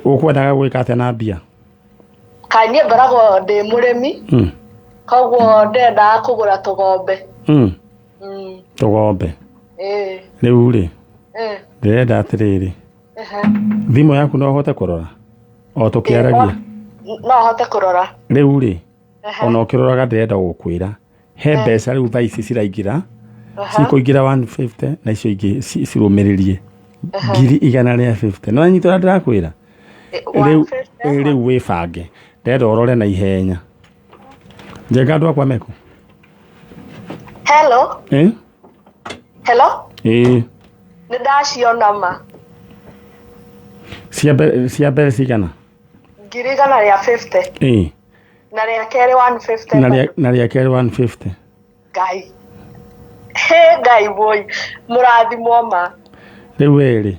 Ũkwendaga gwĩka atĩa na mbia? Kaĩ niĩ ngoragwo ndĩ mũrĩmi. Koguo ndĩrendaga kũgũra tũgombe. Tũgombe. Rĩu rĩ, ndĩrenda atĩrĩrĩ, thimũ yaku no ũhote kũrora o tũkĩaragia? No hote kũrora. Rĩu rĩ, ona ũkĩroraga ndĩrenda gũkwĩra he mbeca rĩu thaa ici ciraingĩra, cikũingĩra 150 na icio ingĩ cirũmĩrĩrie 150. No nyita ũrĩa ndĩrakwĩra? Rĩu rĩu wĩbange, ndĩrenda ũrore na ihenya. Njenga andũ akwa mekũ? Hello. Hello. Nĩ ndaciona ma. Cia mbere cigana? 150. Na rĩa kerĩ 150. Na rĩa kerĩ 150. Ngai. He Ngai woi, mũrathimwo ma. Rĩu we rĩ,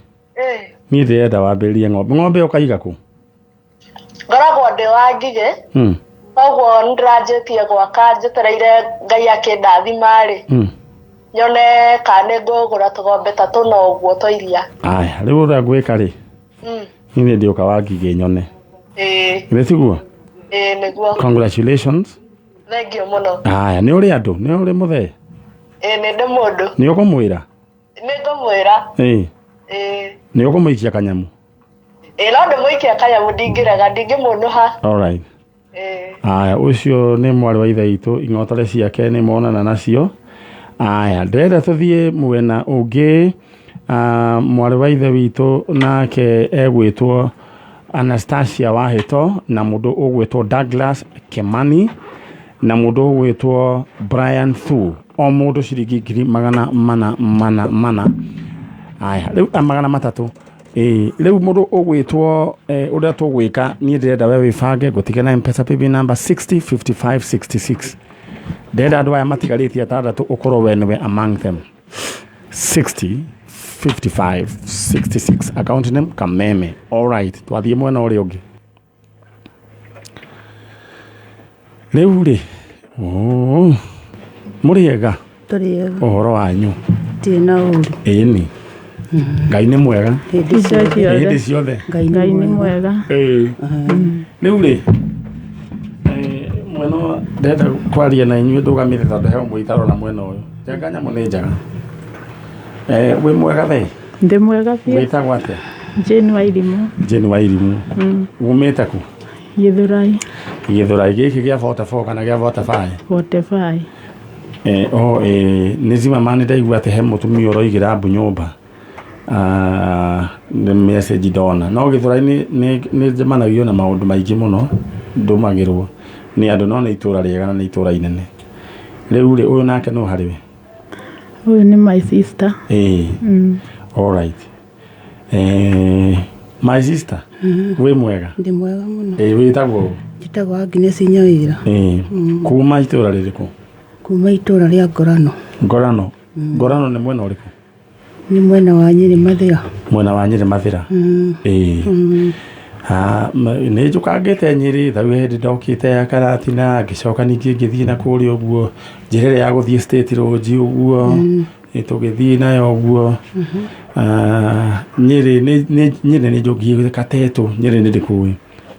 niĩ ndĩrenda wambĩrĩrie ng'ombe. Ng'ombe ũkaiga kũ? Ngoragwo ndĩ wa Ngigĩ. Koguo nĩndĩranjĩtie gwaka njetereire Ngai akĩndathima rĩ. Nyone kana nĩ ngũgũra tũgombe ta tũna ũguo twa iria. Aya, rĩu ũrĩa ngwĩka rĩ, niĩ nĩ ndĩũka wa Ngigĩ nyone. Githĩ tiguo? Ĩĩ nĩguo. Congratulations. Thengiũ mũno. Aya, nĩ ũrĩ andũ, nĩ ũrĩ mũthee? Ĩĩ nĩ ndĩ mũndũ. Nĩ ũkũmwĩra? Nĩ ngũmwĩra. Ĩĩ. Ĩĩ. Nĩ ũkũmũikia kanyamũ? Ĩĩ no ndĩmũikie kanyamũ, ndingĩrega, ndingĩmũnũha. All right. Aya, ũcio nĩ mwarĩ wa ithe witũ, ing'otore ciake nĩ monana nacio. Aya, ndĩrenda tũthiĩ mwena ũngĩ. Mwarĩ wa ithe witũ nake egwĩtwo Anastasia Wahĩto na mũndũ ũgwĩtwo Douglas Kimani na mũndũ ũgwĩtwo Brian Thu, o mũndũ ciringi 400,400. Aya, rĩu 300. Ĩĩ, rĩu mũndũ ũgwĩtwo ũrĩa tũgwĩka, niĩ ndĩrenda we wĩbange ngũtige na Mpesa paybill number 605566. Ndĩrenda andũ aya matigarĩtie atandatũ ũkorwo we nĩwe among them. 60 55 66, account name Kameme. All right, twathiĩ mwena ũrĩa ũngĩ rĩu rĩ. Oh, mũrĩ ega? Tũrĩ ega. Ũhoro wanyu? Tirĩ na ũru. Ĩni, Ngai nĩ mwega. Hĩndĩ ciothe. Hĩndĩ ciothe. Ngai Ngai nĩ nĩ mwega. mwega. Ĩĩ. Rĩu rĩ, mwena ũyũ ndĩrenda kwaria na inyuĩ ndũgamĩte tondũ he ũmwe itarona mwena ũyũ. Njenga nyamũ nĩ njega. Wĩ mwega the? Ndĩ mwega biũ. Wĩtagwo atĩa? Jane wa Irimũ. Jane wa Irimũ. Umĩte kũ? Gĩthũrai. Gĩthũrai gĩkĩ gĩa 44 kana gĩa 45? 45. Oh, nĩ Zimmerman, ndaigua atĩ he mũtumia ũroigĩra mbu nyũmba. Ah, nĩ message ndona, no Gĩthũrai nĩ njemanagio na maũndũ maingĩ mũno, ndũmagĩrwo nĩ andũ, no nĩ itũra rĩega na nĩ itũra inene. Rĩu rĩ, ũyũ nake no harĩ we? Ũyũ nĩ my sister. Ĩĩ. All right. My sister, wĩ mwega? Ndĩ mwega mũno. Ĩĩ, wĩtagwo ũ? Njĩtagwo Agnes Nyawĩra. Ĩĩ, kuma itũra rĩrĩkũ? Kuma itũra rĩa Ngorano. Ngorano. Ngorano nĩ mwena ũrĩkũ? Nĩ mwena wa Nyĩrĩ Mathĩra. Mwena wa Nyĩrĩ Mathĩra. Ĩĩ. Ah, nĩ njũkangĩte Nyĩrĩ thau hĩndĩ ndokĩte ya Karatina, ngĩcoka ningĩ ngĩthiĩ na kũrĩa ũguo njĩra ĩrĩa ya gũthiĩ State Lodge ũguo. Ĩ, tũgĩthiĩ nayo ũguo. Ah, Nyĩrĩ Nyĩrĩ nĩ njũkiĩ Katetũ. Nyĩrĩ nĩ ndĩkũĩ.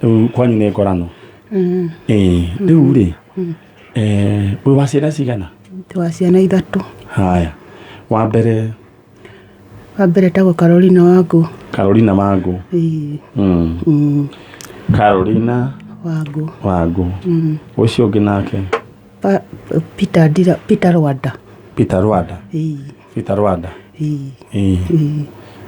Rĩu kwanyu nĩ Ngorano? Ĩĩ. Rĩu rĩ, wĩ wa ciana cigana? Ndĩ wa ciana ithatũ. Haya, wa mbere? Wa mbere etagwo Carolina Wangũ. Carolina Wangũ. Ĩĩ. Carolina Wangũ. Wangũ. Ũcio ũngĩ nake? Peter Ndira, Peter Rwanda. Peter Rwanda. Ĩĩ. Peter Rwanda. Ĩĩ. Ĩĩ. Ĩĩ.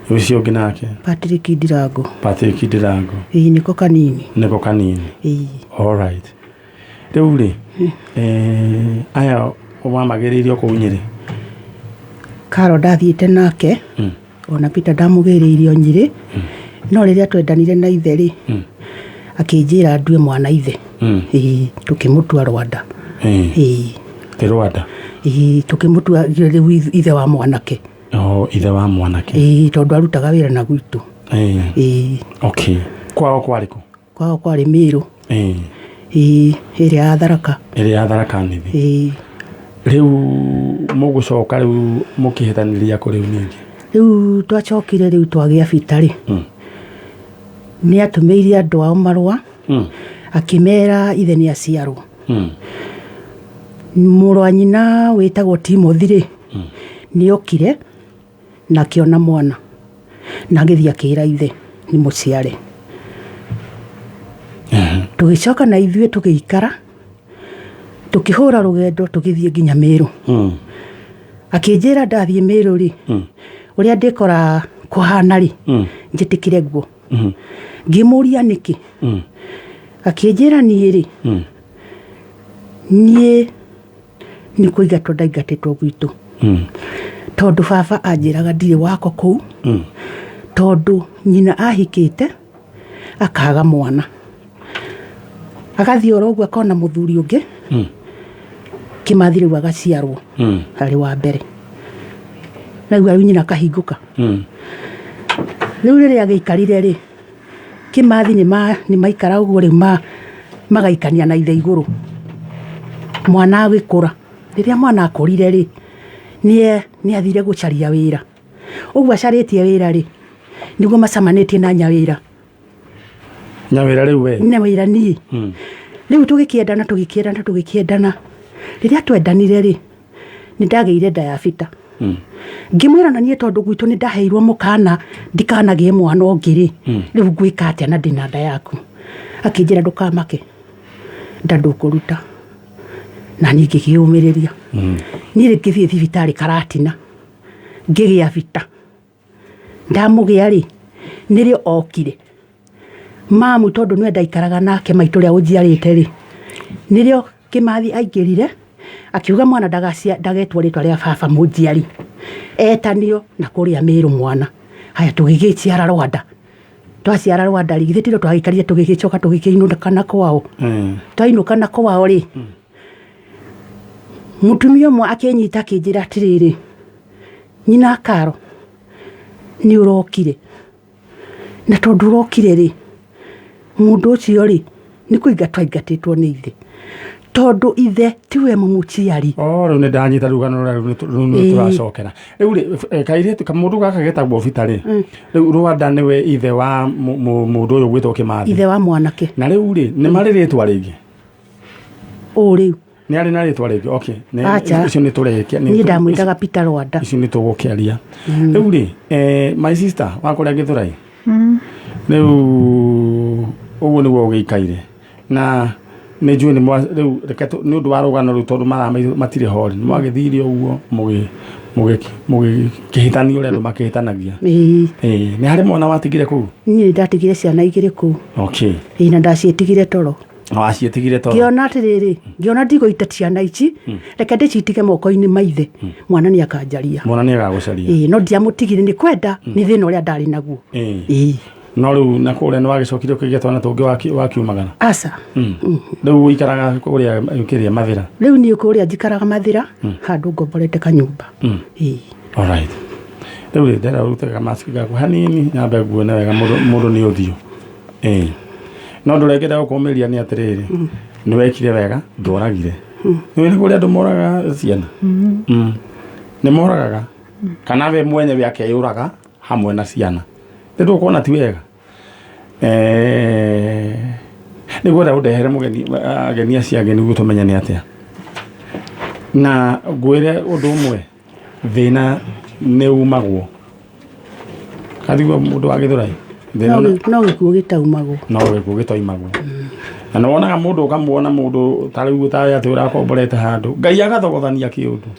Ũcio ũngĩ nake? Patrick Ndirango. Patrick Ndirango. Ĩĩ, nĩko kanini. Nĩko kanini. Ĩĩ. All right. Rĩu rĩ, aya wamagĩrĩirio kũu Nyĩrĩ? Karo ndathiĩte nake. Ona Peter ndamũgĩrĩirio Nyĩrĩ, no rĩrĩa twendanire na ithe rĩ, akĩnjĩra ndue mwana ithe. Ĩĩ, tũkĩmũtua Rwanda. Ĩĩ. Ti Rwanda? Ĩĩ, tũkĩmũtua rĩu ithe wa mwanake. Oh, ithe wa mwanake. Ĩĩ, tondũ arutaga wĩra na gwitũ. Ĩĩ. Okay, kwao kwarĩ kũ? Kwao kwarĩ Mĩrũ. Ĩĩ, ĩrĩa ya Tharaka. Ĩrĩa ya Tharaka Nithi. Ĩĩ. Rĩu mũgũcoka rĩu mũkĩhĩtanĩria kũ rĩu ningĩ? Rĩu twacokire, rĩu twagĩa bita rĩ, nĩ atũmĩire andũ ao marũa, akĩmera ithe nĩ aciarwo. Mũrũ wa nyina wĩtagwo Timothy rĩ, nĩ okire na akĩona mwana na agĩthiĩ akĩra ithe nĩ mũciare. Tũgĩcoka na ithuĩ tũgĩikara, tũkĩhũra rũgendo, tũgĩthiĩ nginya Mĩrũ. Akĩnjĩra ndathiĩ Mĩrũ rĩ, ũrĩa ndĩkora kũhana rĩ, njĩtĩkĩre guo. Ngĩmũria nĩkĩ. Akĩnjĩra niĩ rĩ, niĩ nĩ kũingatwo ndaingatĩtwo gwitũ, tondũ baba anjĩraga ndirĩ wako kũu, tondũ nyina ahikĩte akaga mwana, agathiĩ oro ũguo akona mũthuri ũngĩ. Kĩmathi rĩu agaciarwo arĩ wa mbere, na rĩu nyina akahingũka. Rĩu rĩrĩa agĩikarire rĩ, Kĩmathi nĩ maikara ũguo rĩu magaikania na ithe igũrũ, mwana agĩkũra. Rĩrĩa mwana akũrire rĩ, nĩ athire gũcaria wĩra. Ũguo acarĩtie wĩra rĩ, nĩguo macemanĩtie na nyawĩra. Nyawĩra rĩu we? Nyawĩra niĩ. Rĩu tũgĩkĩendana, tũgĩkĩendana, tũgĩkĩendana. Rĩrĩa twendanire rĩ, nĩ ndagĩire nda ya bita. Ngĩmwĩra na niĩ tondũ gwitũ nĩ ndaheirwo mũkana ndikanagĩe mwana ũngĩ rĩ, rĩu ngwĩka atĩa na ndĩna nda yaku? Akĩnjĩra ndũkamake, nda ndũkũruta. Na niĩ ngĩkĩũmĩrĩria. Niĩ rĩ ngĩthiĩ thibitarĩ Karatina, ngĩgĩa bita. Ndamũgĩa rĩ, nĩrĩo okire mamu, tondũ nĩwe ndaikaraga nake, maitũ ũrĩa ũnjiarĩte rĩ, nĩrĩo Kĩmathi aingĩrire akiuga mwana ndagetwo rĩtwa rĩa baba mũnjiari, etanio na kũrĩa Mĩrũ mwana. Haya, tũgĩgĩciara Rwanda. Twaciara Rwanda rĩ, githĩ tiro twagĩikarire, tũgĩgĩcoka tũgĩkĩinũka na kwao. Twainũka na kwao rĩ, mũtumia ũmwe akĩnyita akĩnjĩra atĩrĩrĩ, nyina Karo, nĩ ũrokire, na tondũ ũrokire rĩ, mũndũ ũcio rĩ, nĩ kũingatwo aingatĩtwo nĩ ithe, tondũ ithe tiwe mũmũciari. O rĩu nĩ ndanyita rũgano rũrĩa rĩu nĩ tũracokera rĩu rĩ, kairĩtu kamũndũ gaka getagwo Bita rĩ, rĩu Rwanda nĩwe ithe wa mũndũ ũyũ gwĩtwo Kĩmathi? Ithe wa mwanake. Na rĩu rĩ, nĩ marĩ rĩtwa rĩngĩ? Ũũ rĩu. Nĩ arĩ na rĩtwa rĩngĩ? Okay. Acha. Icio nĩ tũrekia. Niĩ ndamwĩtaga Peter Rwanda. Icio nĩ tũgũkĩaria rĩu rĩ. My sister wa kũrĩa Gĩthũrai, rĩu ũguo nĩguo ũgĩikaire, na nĩ njũĩ nĩ rĩu reke nĩ ũndũ wa rũgano rũu, tondũ mathaa maitũ matirĩ ho rĩ, nĩ mwagĩthire ũguo mũgĩkĩhĩtania ũrĩa andũ makĩhĩtanagia. Ĩĩ. Ĩĩ, nĩ harĩ mwana watigire kũu? Niĩ nĩ ndatigire ciana igĩrĩ kũu. Ĩĩ, na ndaciĩtigire toro. Waciĩtigire toro? Ngĩona atĩrĩrĩ, ngĩona ndigũita ciana ici, reke ndĩcitige moko-inĩ ma ithe, mwana nĩ akanjaria. Mwana nĩ agagũcaria. Ĩĩ, no ndiamũtigire nĩ kwenda, nĩ thĩna ũrĩa ndarĩ naguo. Ĩĩ. No rĩu na kũrĩa nĩ wagĩcokire ũkĩgĩa twana tũngĩ wakiumagara? Aca. Rĩu ũikaraga kũrĩa kĩrĩa Mathĩra? Rĩu niĩ kũrĩa njikaraga Mathĩra, handũ ngomborete kanyũmba. Ĩĩ. Alright. Rĩu rĩ, ndĩrenda ũrute kamaski gaku hanini nyambe nguone wega mũndũ nĩ ũthiũ. Ĩĩ. No ũndũ ũrĩa ingĩenda gũkũmĩria nĩ atĩrĩrĩ, nĩ wekire wega, ndworagire. Nĩ nĩ kũrĩ andũ moragaga ciana? Nĩ moragaga. Kana we mwenyewe akeyũraga hamwe na ciana. Nĩ ndũkuona ti wega. Nĩngwenda ũndehere mũgeni, ageni acio angĩ nĩguo tũmenye nĩ atĩa. Na ngwĩre ũndũ ũmwe, thĩna nĩ umagwo. Kathigua mũndũ wa Gĩthũrai? Thĩna No gĩkuũ gĩtaumagwo. No gĩkuũ gĩtoimagwo. Na nĩ wonaga mũndũ, ũkamuona mũndũ ta rĩu tawe atĩ ũrakomborete handũ, Ngai agathogothania kĩũndũ.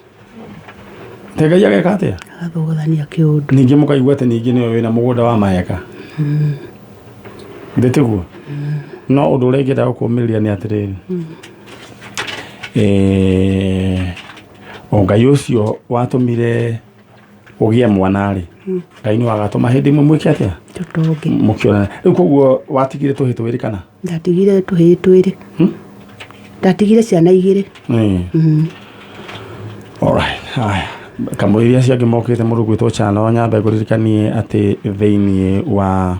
Te Ngai ageka atĩa? Agathogothania kĩũndũ. Ningĩ mũkaigua atĩ ningĩ nĩwe wĩna mũgũnda wa maheka. Ndĩ tiguo? No ũndũ ũrĩa ingĩenda gũkũmĩrĩria nĩ atĩrĩrĩ, o Ngai ũcio watũmire ũgĩe mwana rĩ, Ngai nĩ wagatũma hĩndĩ ĩmwe mwĩke atĩa? Tũtonge. Mũkĩonana. Rĩu koguo watigire tũhĩ twĩrĩ kana? Ndatigire tũhĩĩ twĩrĩ. Ndatigire ciana igĩrĩ. Alright. Haya. Kamũiria acio angĩ mokĩte, mũndũ gwĩtwo Chano, nyambe ngũririkanie atĩ thĩinĩ wa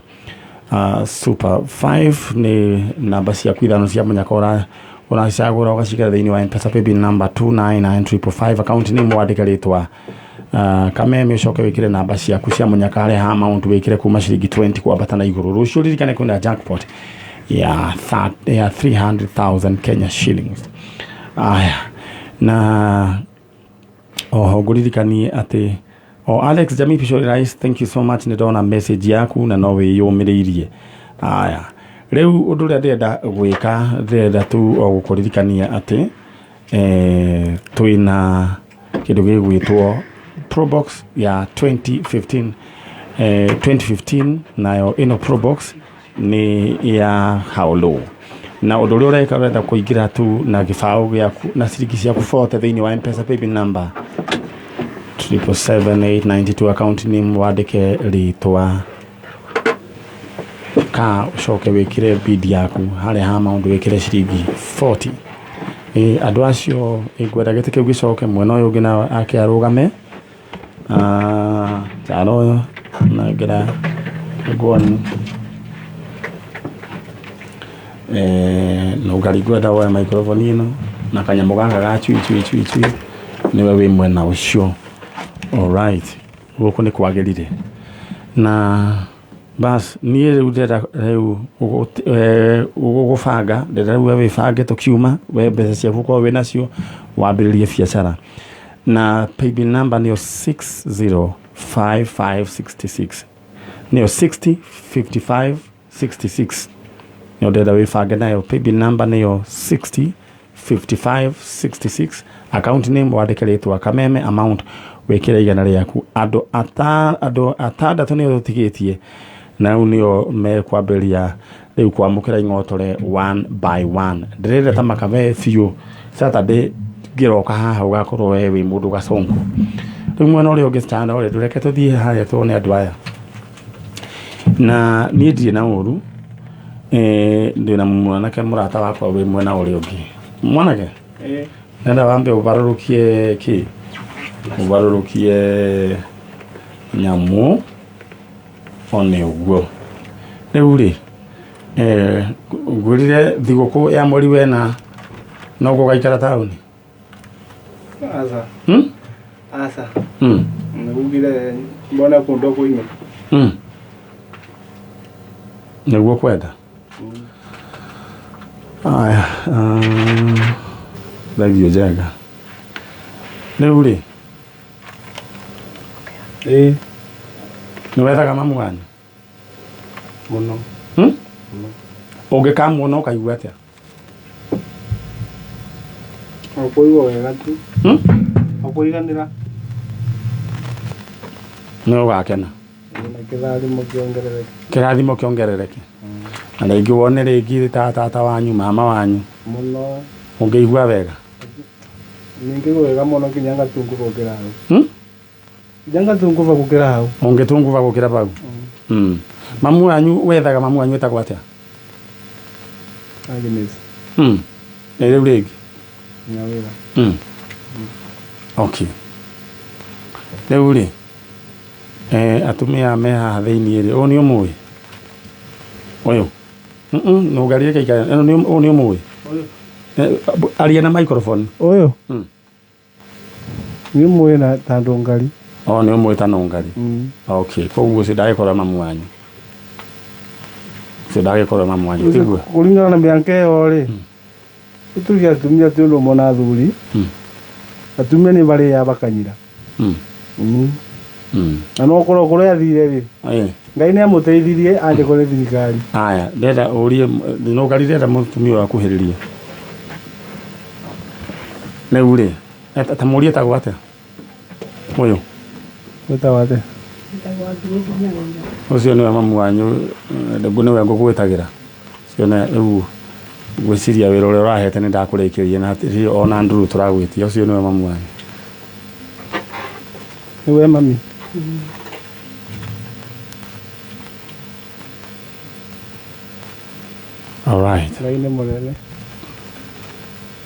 Super 5 nĩ namba ciaku ithano cia mũnyaka ũracagũra ũgacikĩra thĩinĩ wa M-Pesa paybill number 299555, account name wandĩke rĩtwa Kameme, ũcoke wĩkĩre namba ciaku cia mũnyaka harĩa ha amount wĩkĩre kuma ciringi 20 kwambata na igũrũ. Rũciũ ririkane kwĩna jackpot ya 300,000 Kenya shillings. Aya, na oho ngũririkanie atĩ o Alex Jamii Pishori Rice, thank you so much, nĩ ndona message yaku na no wĩyũmĩrĩirie. Aya, rĩu ũndũ ũrĩa ndĩrenda gwĩka, ndĩrenda tu o gũkũririkania atĩ twĩna kĩndũ gĩgwĩtwo Probox ya 2015, 2015, nayo ĩno Probox nĩ ya Haolo, na ũndũ ũrĩa ũreka, ũrenda kũingĩra tu na gĩbaũ gĩaku na ciringi ciaku 40 thĩinĩ wa M-Pesa paybill number 777,892, account name wandĩke rĩtwa ka, ũcoke wĩkĩre bid yaku harĩa ha maũndũ wĩkĩre ciringi 40. Ĩ andũ acio ngwenda gĩtĩ kĩu gĩcoke mwena ũyũ ũngĩ na ake arũgame. Ah, Charo ũyũ nengera nguoni. Nũngari ngwenda woe microphone ĩno na kanyamũ gaka ga cui cui cui cui, nĩwe wĩ mwena ũcio. Alright, gũkũ nĩ kwagĩrire na bas niĩ rĩu ndĩrenda rĩu gũgũbanga, ndĩrenda rĩu we wĩbange, tũkiuma we mbeca ciaku ũkorwo wĩ nacio wambĩrĩrie biacara, na paybill number nĩyo 605566, nĩyo 605566, nĩyo ndĩrenda wĩbange nayo. Paybill number nĩyo 605566. Account name wandĩke rĩtwa Kameme, amount wĩkĩre 100 rĩaku. Andũ ata andũ atandatũ nĩo tũtigĩtie na rĩu nĩo mekwambĩrĩria rĩu kwamũkĩra ing'otore one by one. Ndĩrenda ta makabe biũ Saturday ngĩroka haha ũgakorwo we wĩ mũndũ gacongo. Rĩu mwena ũrĩa ũngĩ Stano rĩ, ndũreke tũthiĩ harĩa tuone andũ aya. Na niĩ ndirĩ na ũru, ndĩna mwanake mũrata wakwa wĩ mwena ũrĩa ũngĩ. Mwanake, nenda wambe ũbarũrũkie kĩ, ũbarũrũkie nyamũ one ũguo. Rĩu rĩ, ngwĩrire thigũkũ ya mweri wena no gũgaikara taũni? Aca. Hmm? Aca. Mm. Nĩugire mbona kũndũ kũingĩ. Nĩguo kwenda. Aya, thengio njega. Rĩu rĩ, Ĩĩ. Nĩ wethaga mamu wanyu? Mũno. Hmm? Ũngĩkamuona ũkaigua atĩa? O kũigua wega tu. Hmm? O kũiganĩra. Nĩ ũgakena. Na kĩrathimo kĩongerereke. Kĩrathimo kĩongerereke. Na rĩngĩ wone rĩngĩ ta tata wanyu, mama wanyu. Mũno. Ũngĩigua wega. Ningĩigua wega mũno nginya ngatunguha gũkĩra hau. Hmm? Nginya ngatunguha gũkĩra hau. Ũngĩtunguha gũkĩra hau. Mm. Mamu wanyu wethaga mamu wanyu etagwo atĩa? Agnes. Mm. Ĩ rĩu rĩngĩ? Nyawĩra. Mm. Okay. Rĩu rĩ, atumia me haha thĩiniĩ rĩ, ũyũ nĩ ũmũĩ? Ũyũ? Nũngarie kaikara, ĩno nĩ ũyũ nĩ ũmũĩ? Aria na microphone. Ũyũ? Mm. Nĩ ũmũĩ na ta Nũngari. O nĩ ũmũĩ ta Nũngari. Okay, koguo ũcio ndagĩkorwo mamu wanyu. Ũcio ndagĩkorwo mamu wanyu, tiguo? Kũringana na mĩaka ĩyo rĩ, tuge atumia ti ũndũ ũmwe na athuri. Atumia nĩ marĩaga bakanyira. Na no ũkorwo kũrĩa athire rĩ, Ngai nĩ amũteithirie andĩkwo nĩ thirikari. Aya, ndĩrenda ũrie, Nũngari ndĩrenda mũtumia ũyũ akuhĩrĩrie. Rĩu rĩ, ta mũrie etagwo atĩa? Ũyũ. Wĩtagwo atĩa? Ũcio nĩwe mamu wanyu, nĩwe ngũgwĩtagĩra. Ũcio nĩwe rĩu ngwĩciria wĩra ũrĩa ũrahete nĩ ndakũrĩkĩria na hatirĩ ona nduru tũragwĩtia. Ũcio nĩwe mamu wanyu. Nĩwe mami. All right. Ngai nĩ mũnene.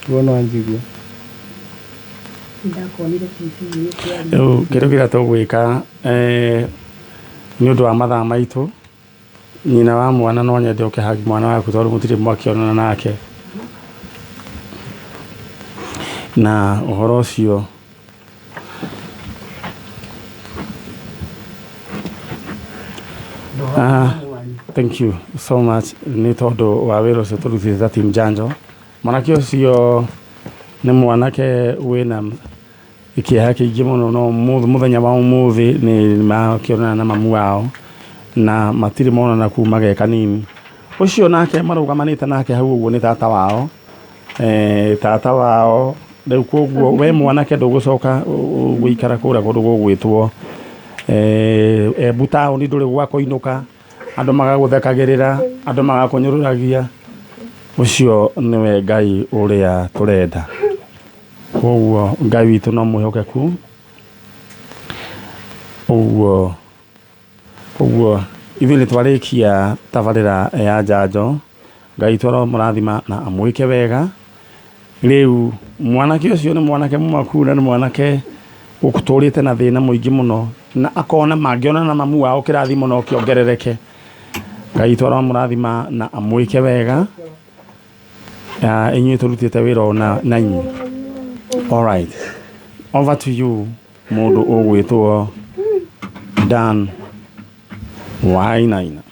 Guo no anjigue. Ndakonire TV-inĩ ũkĩaria. Rĩu kĩndũ kĩrĩa tũgwĩka nĩ ũndũ wa mathaa maitũ, nyina wa mwana no nyende ũke hagi mwana waku tondũ mũtirĩ mwakĩonana nake. Na ũhoro ũcio thank you so much nĩ tondũ wa wĩra ũcio tũrutĩte ta team Janjo. Mwanake ũcio nĩ mwanake wĩna kĩeha kĩingĩ mũno no mũthenya wa ũmũthĩ nĩ makĩonana na mamu wao na matirĩ monana kuma ge kanini. Ũcio nake marũgamanĩte nake hau ũguo nĩ tata wao. Tata wao rĩu koguo we mwanake ndũgũcoka gũikara kũrĩa kũndũ gũgwĩtwo Embu taũni ndũrĩ gwa kũinũka, andũ magagũthekagĩrĩra, andũ magakũnyũrũragia. Ũcio nĩwe Ngai ũrĩa tũrenda. Koguo Ngai witũ no mwĩhokeku. Ũguo ũguo ithuĩ nĩ twarĩkia tabarĩra ya njanjo. Ngai witũ aromũrathima na amwĩke wega. Rĩu mwanake ũcio nĩ mwanake mũmaku na nĩ mwanake ũtũrĩte na thĩna mũingĩ mũno na akona mangĩonana na mamu wao kĩrathimo no kĩongerereke. Ngai witũ aromũrathima na amwĩke wega. Inyuĩ tũrutĩte wĩra ũyũ na inyuĩ. All right. Over to you mũndũ ũgwĩtwo Dan Wainaina.